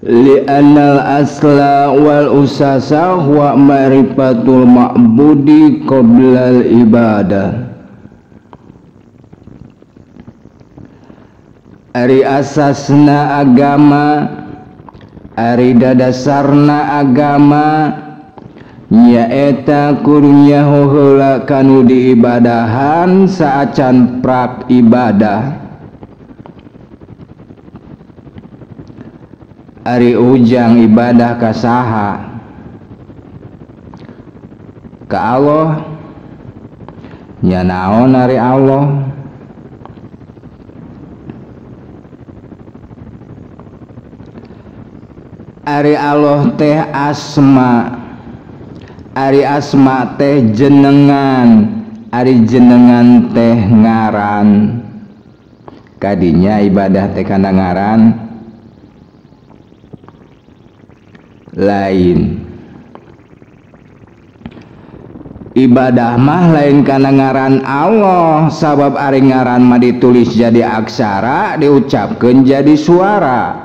Li'annal asla wal usasa huwa ma'rifatul ma'budi qoblal ibadah. Ari asasna agama, ari dadasarna agama nyaeta kudu nyaho heula kanu diibadahan saacan prak ibadah. Ari ujang ibadah ka saha? Ka Allah. Nya naon ari Allah? Ari Allah teh asma, ari asma teh jenengan, ari jenengan teh ngaran. Kadinya ibadah teh kana ngaran lain. Ibadah mah lain kana ngaran Allah, sabab ari ngaran mah ditulis jadi aksara, diucapkeun jadi suara.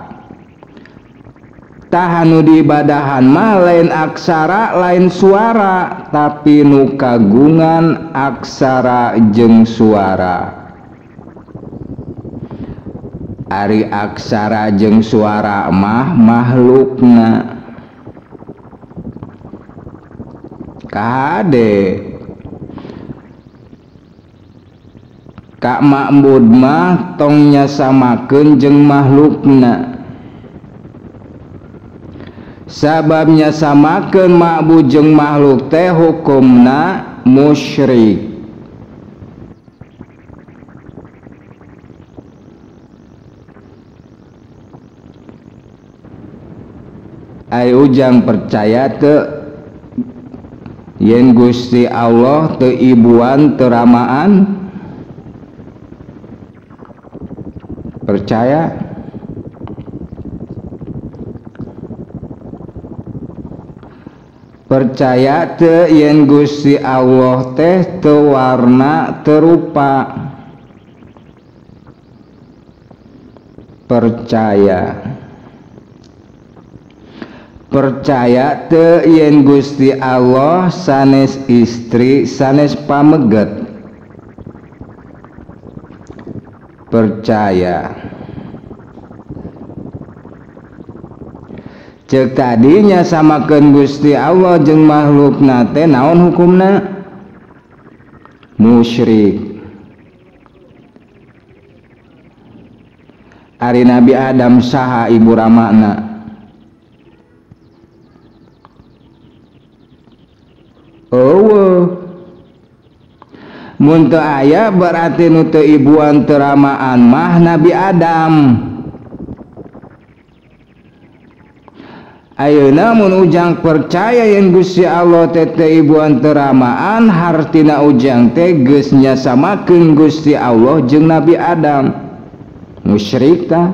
Tah anu diibadahan mah lain aksara lain suara, tapi nu kagungan aksara jeung suara. Ari aksara jeung suara mah makhlukna. Kade ka ma'bud mah tong nyasamakeun jeung makhlukna. Sabab nyasamakeun ma'bud jeung makhluk teh hukumna musyrik. Ai ujang percaya teu yen Gusti Allah teu ibuan teu ramaan? Percaya? Percaya teu yen Gusti Allah teh teu warna teu rupa? Percaya. Percaya teu yen Gusti Allah sanes istri sanes pameget? Percaya. Ceuk tadinya samakeun Gusti Allah jeung makhlukna teh naon hukumna? Musyrik. Ari Nabi Adam saha ibu ramana? Eueuh. Mun teu aya berarti nu teu ibuan teu ramaan mah Nabi Adam. Ayeuna mun ujang percaya yen Gusti Allah teh teu ibuan teu ramaan, hartina ujang teh geus nyasamakeun Gusti Allah jeung Nabi Adam. Musyrik tah.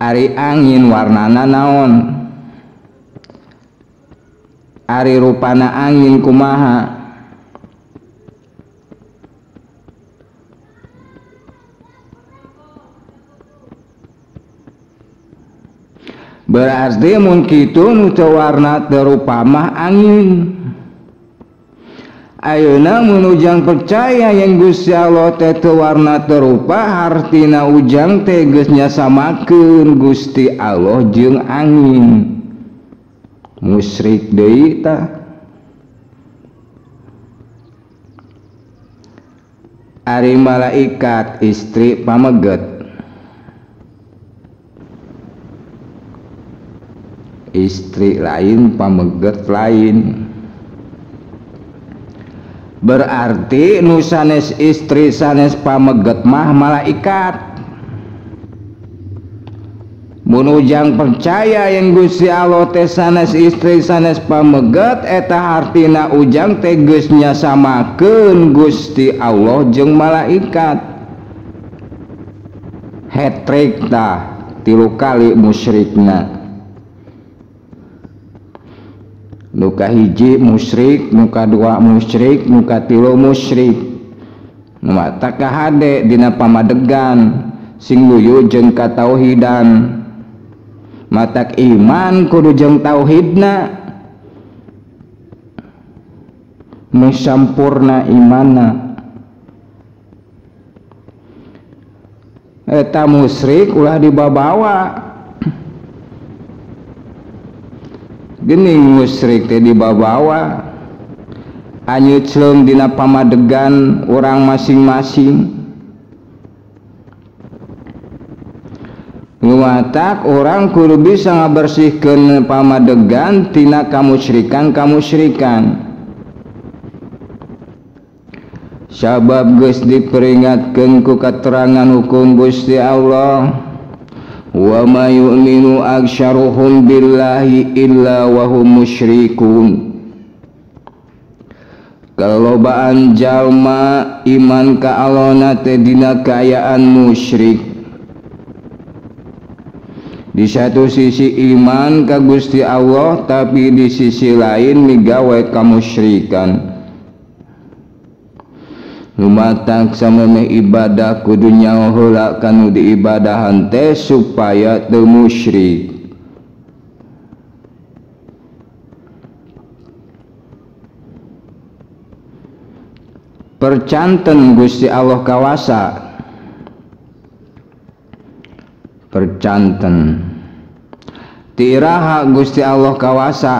Ari angin warnana naon? Ari rupana angin kumaha? Berarti mun kitu nu teu warna teu rupa mah angin. Ayeuna mun ujang percaya yen Gusti Allah teh teu warna teu rupa, hartina ujang teh geus nyasamakeun Gusti Allah jeung angin. Musyrik deui tah. Ari malaikat istri pameget, istri lain pameget lain. Berarti nu sanes istri sanes pameget mah malaikat. Mun ujang percaya yen Gusti Allah teh sanes istri sanes pameget, eta hartina ujang teh geus nyasamakeun Gusti Allah jeung malaikat. Hat-trick tah, 3 kali musyrikna. Nu kahiji musyrik, nu kadua musyrik, nu katilu musyrik. Nu matak kahade dina pamadegan sing luyu jeung katauhidan. Matak iman kudu jeung tauhidna, nu sampurna imanna. Eta musyrik ulah dibabawa. Geuning musyrik teh dibabawa anyeut ceung dina pamadegan urang masing-masing. Ngumatak orang kudu bisa ngabersihkeun pamadegan tina kamusyrikan-kamusyrikan. Sabab geus diperingatkeun ku katerangan hukum Gusti Allah, wa ma yu'minu aktsaruhum billahi illa wa hum musyrikun. Kalobaan jalma iman ka Allah teh dina kaayaan musyrik. Di satu sisi iman ka Gusti Allah, tapi di sisi lain migawe kamusyrikan. Lumatak samemeh ibadah kudu nyaho heula kanu diibadahan teh supaya teu musyrik. Percanten Gusti Allah kawasa, percanten tiraha Gusti Allah kawasa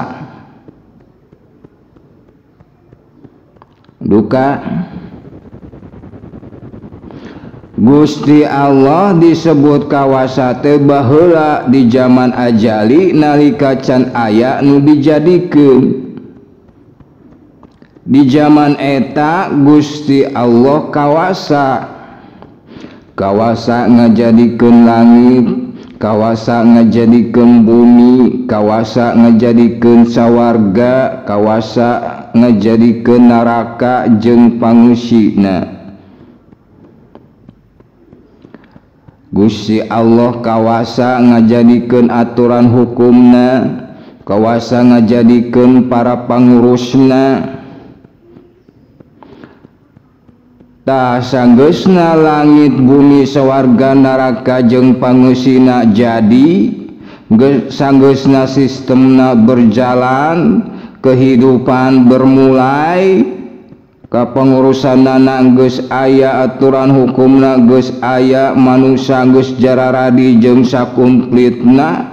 duka. Gusti Allah disebut kawasa teh baheula di zaman ajali nalika can aya nu dijadikeun. Di zaman eta Gusti Allah kawasa, kawasa ngajadikeun langit, kawasa ngajadikeun bumi, kawasa ngajadikeun sawarga, kawasa ngajadikeun neraka jeung pangusina. Gusti Allah kawasa ngajadikeun aturan hukumna, kawasa ngajadikeun para pangurusna. Tah sanggeusna langit bumi sawarga neraka jeung pangusina jadi, sanggeusna sistemna berjalan, kehidupan bermulai, kapengurusanana geus aya, aturan hukumna geus aya, manusia geus jararadi jeung sakumplitna.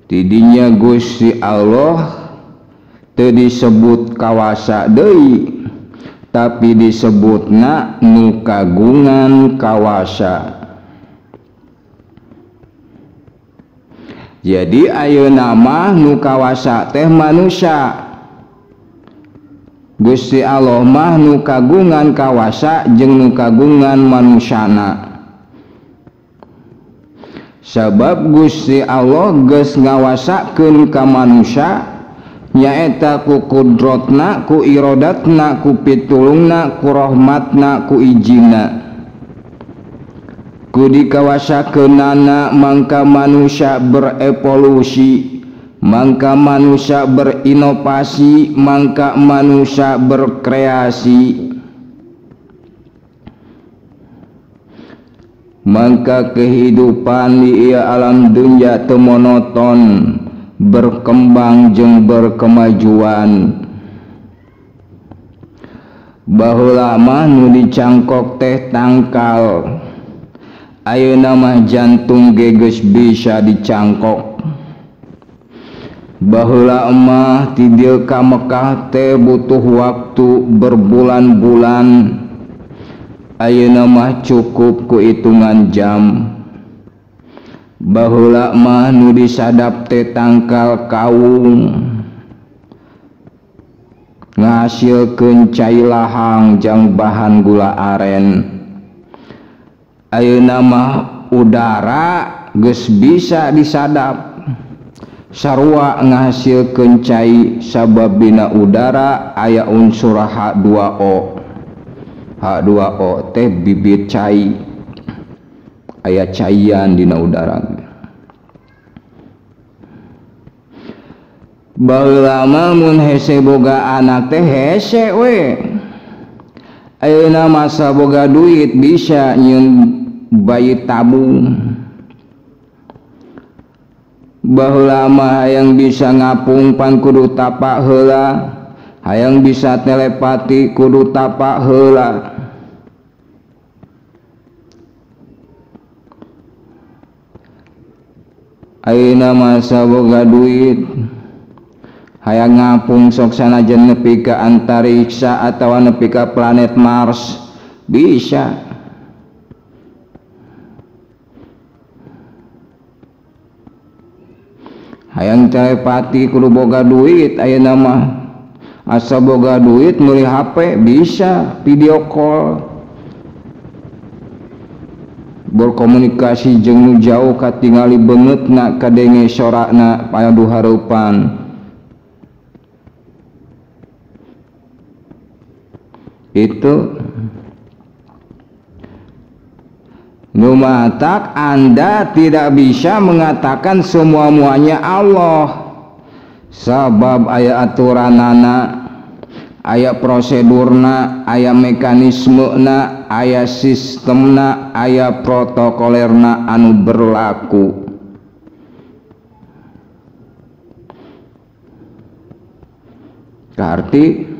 Tidinya Gusti Allah teu disebut kawasa deui, tapi disebutna nu kagungan kawasa. Jadi ayeuna mah nu kawasa teh manusia. Gusti Allah mah nu kagungan kawasa jeung nu kagungan manusiana. Sabab Gusti Allah geus ngawasakeun ka manusia nyaeta ku kudrotna, ku irodatna, ku pitulungna, ku rahmatna, ku ijinna. Ku dikawasakeunana mangka manusia berevolusi, mangka manusia berinovasi, mangka manusia berkreasi. Mangka kehidupan di ieu alam dunya teu monoton, berkembang jeung berkemajuan. Baheula mah nu dicangkok teh tangkal, ayeuna mah jantung ge geus bisa dicangkok. Baheula mah ti dieu ka Mekah teh butuh waktu berbulan-bulan, ayeuna mah cukup ku hitungan jam. Baheula mah nu disadap teh tangkal kaung, ngahasilkeun cai lahang jang bahan gula aren. Ayeuna mah udara geus bisa disadap, sarua ngahasilkeun cai sabab dina udara aya unsur H2O. H2O teh bibit cai, aya caian dina udara. Baheula mah mun hese boga anak teh hese we. Ayeuna masa boga duit bisa nyieun bayi tabung. Baheula mah hayang bisa ngapung pan kudu tapak heula, hayang bisa telepati kudu tapak heula. Ayeuna masa boga duit hayang ngapung sok sanajan nepi ka antariksa atawa nepi ka planet Mars bisa. Hayang telepati kudu boga duit ayeuna mah, asa boga duit meuli HP bisa video call, berkomunikasi jeung nu jauh katingali beungeutna kadenge sorana padu hareupan. Itu nu matak Anda tidak bisa mengatakan semua-muanya Allah, sabab aya aturanana, aya prosedurna, aya mekanismena, aya sistemna, aya protokolerna anu berlaku. Karti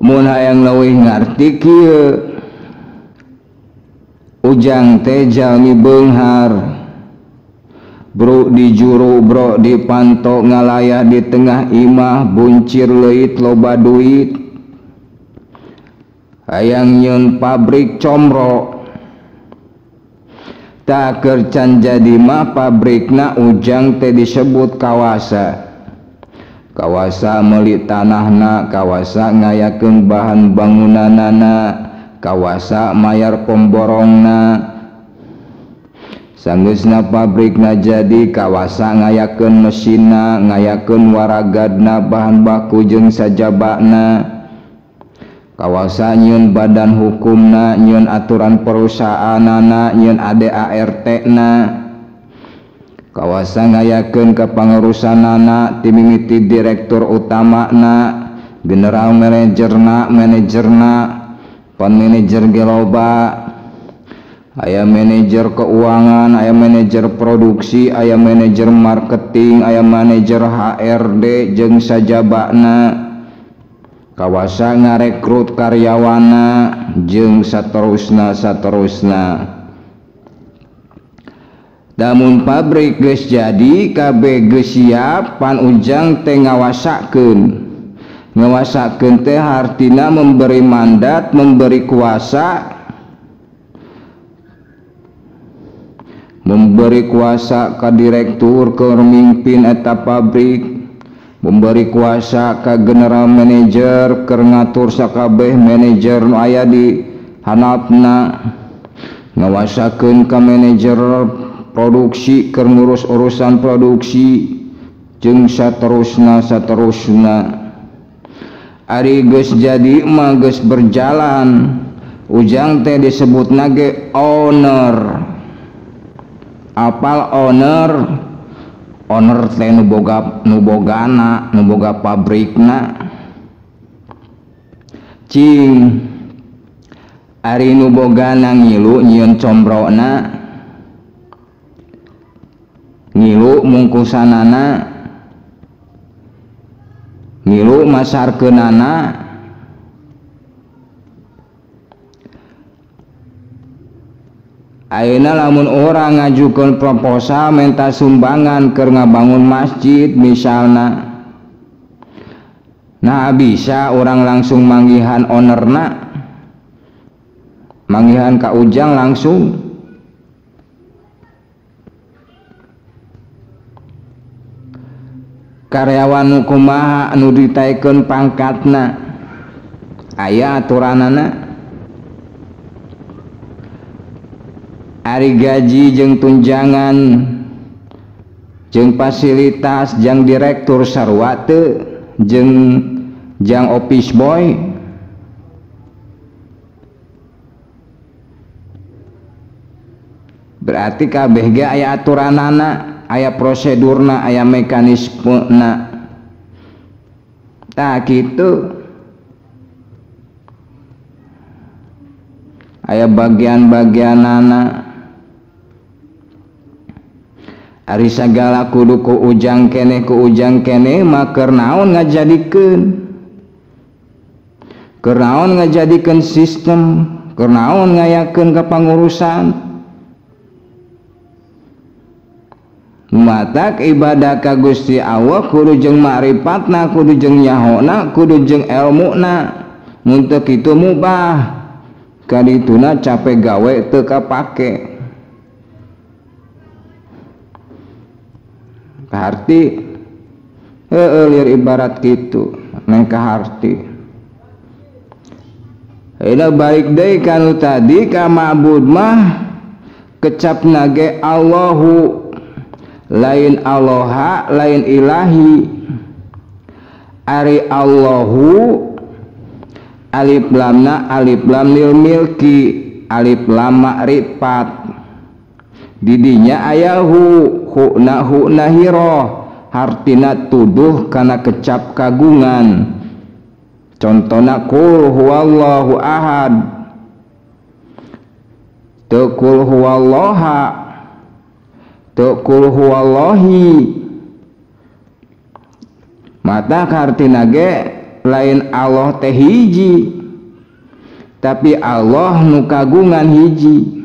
mun hayang leuwih ngarti kieu, ujang teh jalmi beunghar, bro di juru bro di panto ngalayah di tengah imah buncir leuit loba duit, hayang nyeun pabrik comro, tak kercan jadi mah pabrikna ujang teh disebut kawasa. Kawasa meuli tanahna, kawasa ngayakeun bahan bangunanana, kawasa mayar pemborongna. Sanggeusna pabrikna jadi, kawasa ngayakeun mesinna, ngayakeun waragadna, bahan baku jeung sajabana. Kawasa nyieun badan hukumna, nyieun aturan perusahaanana, nyieun ADART-na. Kawasa ngayakeun kepengurusanana ti mimiti direktur utamana, general manajerna, manajerna, pan manajer ge loba, aya manajer keuangan, aya manajer produksi, aya manajer marketing, aya manajer HRD jeung sajabana. Kawasa ngarekrut karyawana jeung saterusna saterusna. Damun pabrik geus jadi, kabeh geus siap, pan ujang teh ngawasakeun. Ngawasakeun teh hartina memberi mandat, memberi kuasa, memberi kuasa ka direktur, keur mimpin eta pabrik, memberi kuasa ka general manager, keur ngatur sakabeh manajer nu aya di handapna, ngawasakeun ka manajer produksi keur ngurus urusan produksi jeung saterusna saterusna. Ari geus jadi mah geus berjalan, ujang teh disebutna ge owner. Apal owner? Owner teh nu boga, nu bogana, nu boga pabrikna. Cing ari nu bogana ngilu nyieun combrona, ngilu mungkusanana, ngilu masarkeunana. Ayeuna lamun urang ngajukeun proposal minta sumbangan keur ngabangun masjid misalna, nah bisa urang langsung manggihan ownerna, manggihan ka ujang langsung. Karyawan nu kumaha anu ditaekeun pangkatna, aya aturanana. Ari gaji jeung tunjangan jeung fasilitas jeung direktur sarua teu jeung jang office boy. Berarti kabeh ge aya aturanana. aya prosedurna, aya mekanismena. Tah kitu. Aya bagian-bagianana. Ari sagala kudu ku ujang keneh mah keur naon ngajadikeun? Keur naon ngajadikeun sistem? Keur naon ngayakeun kepengurusan? Matak ibadah ka Gusti Allah kudu jeung makrifatna, kudu jeung nyahona, kudu jeung elmuna. Mun teu kitu mubah. Kadituna capek gawe teu kapake. Kaharti heueuh lieur ibarat kitu neng kaharti. Ayeuna balik deui kanu tadi ka ma'bud mah kecapna ge Allahu, lain Aloha, lain ilahi. Ari Allahu alif lamna alif lam lil milki, alif lam makrifat. Didinya ayahu hukna hukna hiroh, hartina tuduh kana kecap kagungan. Contona kul huwallahu ahad, teu kul huwallaha, teu kul huwallahi. Mata hartina ge lain Allah teh hiji, tapi Allah nu kagungan hiji.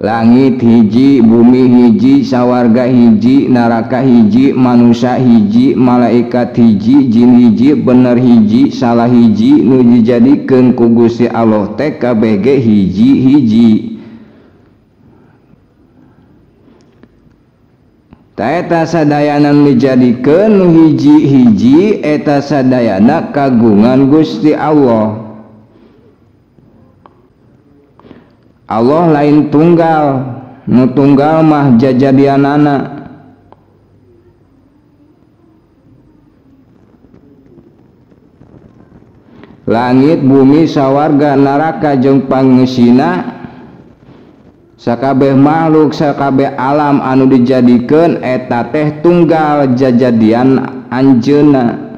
Langit hiji, bumi hiji, sawarga hiji, neraka hiji, manusia hiji, malaikat hiji, jin hiji, bener hiji, salah hiji, nu dijadikeun ku Gusti Allah teh kabeh ge hiji-hiji. Ta eta sadayana nu dijadikeun nu hiji-hiji eta sadayana kagungan Gusti Allah. Allah lain tunggal, nu tunggal mah jajadianana. Langit, bumi, sawarga, neraka jeung pangeusina, sakabeh makhluk, sakabeh alam anu dijadikeun eta teh tunggal jajadian anjeunna.